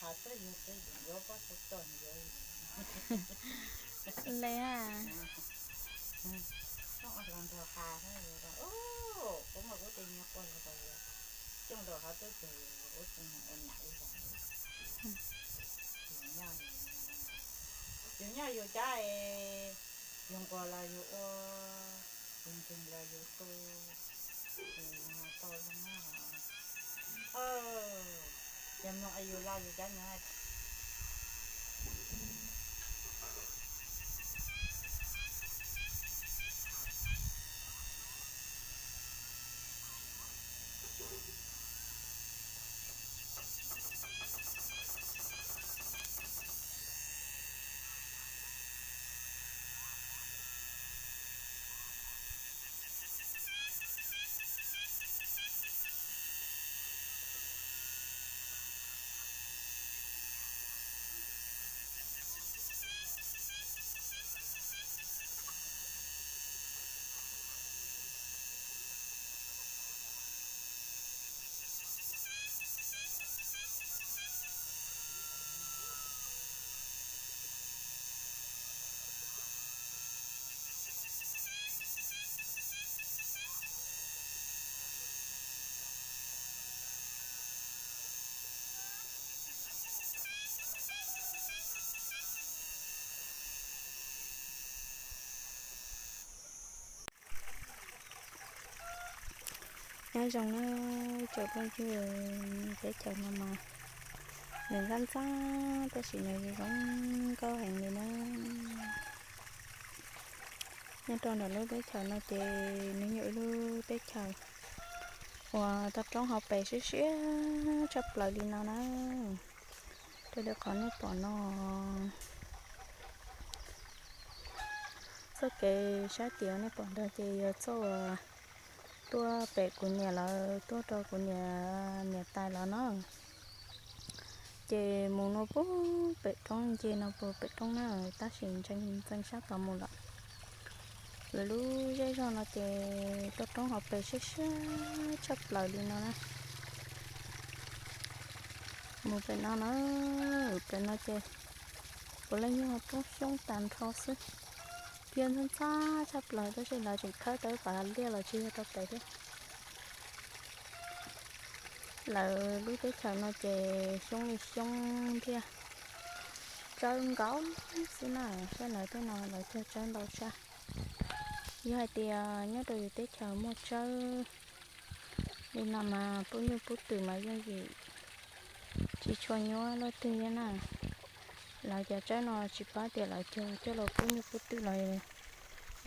Has txog yus, yuav pob txha txog yuav le, hlo nrog has, kuv mas kuv tes nyuag quas los, coj los hav tub ces kuv tus ua nam ib yam. Yus nyob yus cab, yus nquag los yus ua, yus ntseeg los yus tu, tau zoo. Yog mloog yus los yus cab nyob. Nyob zoo na tsoom phooj ywg, teb chaws no mas nws ntxhab ntxhab tab sis nws zoo nkauj heev li na. Nyob rau ntawm lub teb chaws no ces nws yog ib lub teb chaws uas toj roob hauv pes siab siab tshaj plaws li no na. Raws li qhov nej pom no, txoj kev sab tim uas nej pom ntawd ces yog txoj uas tuaj pem kuv niam lawv tuaj rau kuv niam niam tais lawv na. Ces mus no puag pem roob, nce no puag pem roob na, tab sis ntxeev sab tod mus lawm. Lawv lub zej zog no ces toj roob hauv pes siab siab tshaj plaws li no na. Mus pem no na, pem no ces puav leej yog roob xyoob tag nrho xwb. Yog ntxhab ntxhab tshaj plaws tab sis lawv tseem khawb tau ib pas liaj los tsis yog rau pem thiab. Lawv lub teb chaws no ces xyoob li xyoob thiab, tsawb nkaus xwb na. Saib lawv tej no lawv cog tsawb ntau tshaj. Yog hais tias nyob rau yus teb chaws muaj tsawb li no mas pub nyuj pub twm mas yooj yim tsis tshua nyuaj luaj twg thiab na. Lawv cov tsawb no tsis paub tias lawv cog coj los pub nyuj pub twm los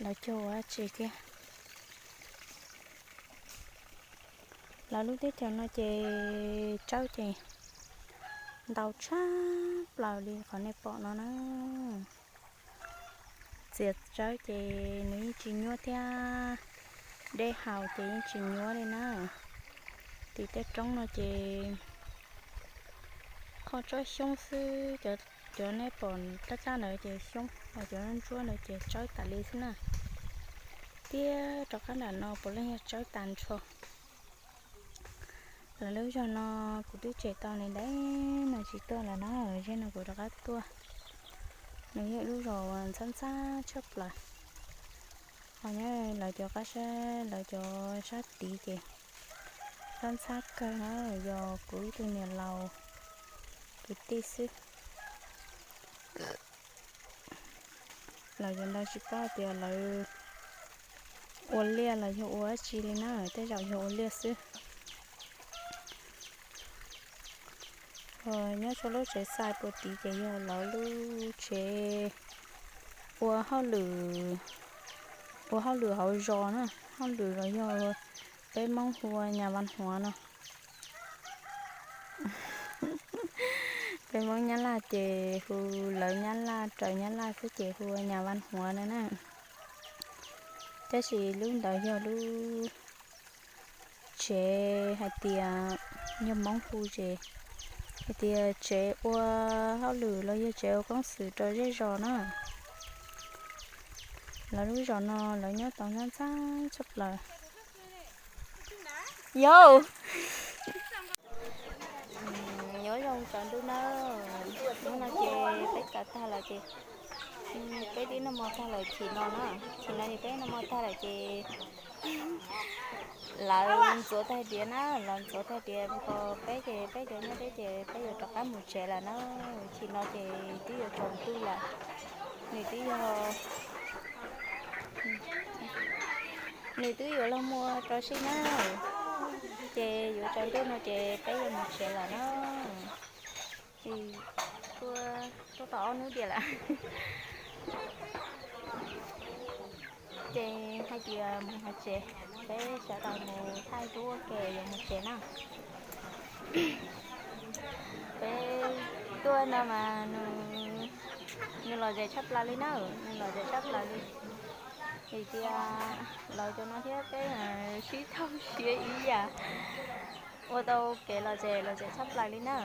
lawv cog ua dab tsi thiab. Lawv lub teb chaws no ces tsawb ces ntau tshaj plaws li qhov nej pom no na. Txiav tsawb ces nws yeej tsis nyuaj thiab, dej haus ces yeej tsis nyuaj li na. Tim tej roob no ces qhov tsawb xyoob xwb, cov nej pom daj daj ntawd ces xyoob, ho cov ntsuab ntawd ces tsawb tas li xwb na. Tiab rov qab nram no puav leej yog tsawb tag nrho. Lawv lub zos no kuv twb tseg tau ntev ntev no tsis tuaj lawm na, zej no kuv rov qab tuaj. Nws yog ib lub zos ntxhab ntxhab tshaj plaws. Ho nyob lawv cov qab sab, lawv cov sab tid ces ntxhab ntxhab kawg na, yog kuv ib tug niam laus kwv tij xwb. Lawv cov ntawd tsis paub tias lawv ua liaj los yog ua dab tsi li na, tej zaum yog ua liaj xwb. Nyob rau lub tsev xais puag tid ces yog lawv lub tsev ua hauj lwm, ua hauj lwm hauv zos na, hauj lwm los yog peb Hmoob hu ua nhà văn hóa no. Peb Hmoob Nyab Laj ces hu, lawv Nyab Laj raws Nyab Laj xwb ces hu ua nhà văn hóa no na. Tab sis lub ntawd yog lub tsev hais tias, yog Hmoob hu ces hais tias tsev ua hauj lwm los yog tsev ua koob xwm rau zej zos na. Lawv lub zos no lawv nyob tau ntxhab ntxhab tshaj plaws. Yog, nyob zoo Tsaus ntuj na, hnub no ces peb kawm tag lawm ces peb twb noj mov tag lawm. Chim no na, chim no ces peb noj mov tag lawm ces lawv ntxuav tag diav na, lawv ntxuav tag diav rau peb ces peb cov nyob deb ces peb yuav rov qab mus tsev lawm na. Chim no ces twb yuav tsaus ntuj lawm. Nws twb yog, nws twb yuav los muag rau sib na, ces yuav tsaus ntuj no ces peb yuav mus tsev lawm na. Tuaj, tuaj tau ob hnub diam lawm. Ces hais tias mus hauv tsev, peb sawv daws mus thaij duab ua ke yuav mus tsev na. Peb tuaj no mas nws, nws lom zem tshaj plaws li na, nws lom zem tshaj plaws li. Vim tias lawv cov no thiab peb sib tau siab ib yam, ua tau kev lom zem, lom zem tshaj plaws li na.